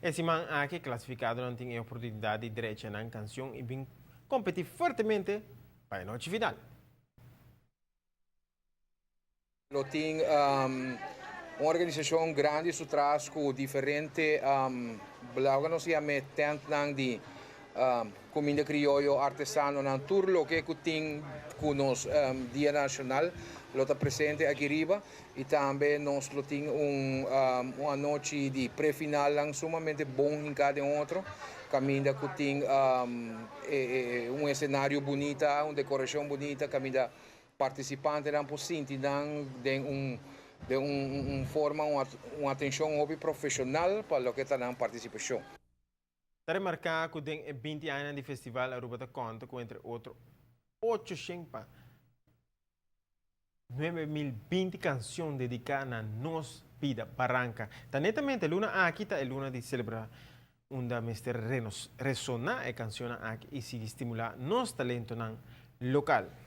E siman aki clasificadonan tin e oportunidad di drecha nan cancion y bin competi fuertemente pa e nochi final. Lo tin un organisacion grandi su tras cu diferente loke nos yama tentnan di cuminda crioyo, artesanonan, tur loke cu tin cu nos Dia Nacional lo ta presente aki riba y tambe nos lo tin un anochi di pre-finalnan sumamente bon hinca den otro caminda cu tin un escenario bunita, un decoracion bunita caminda Participantenan por sinti nan den un den un forma un atencion hopi profesional pa loke ta nan participacion. Ta remarca cu den e 20 añanan di festival Aruba ta conta cu entre otro 800 pa 9020 cancion dedica na nos bida baranca. Ta netamente luna aki ta e luna di celebra unda mester resona e cancionnan aki y sigui stimula nos talentonan local.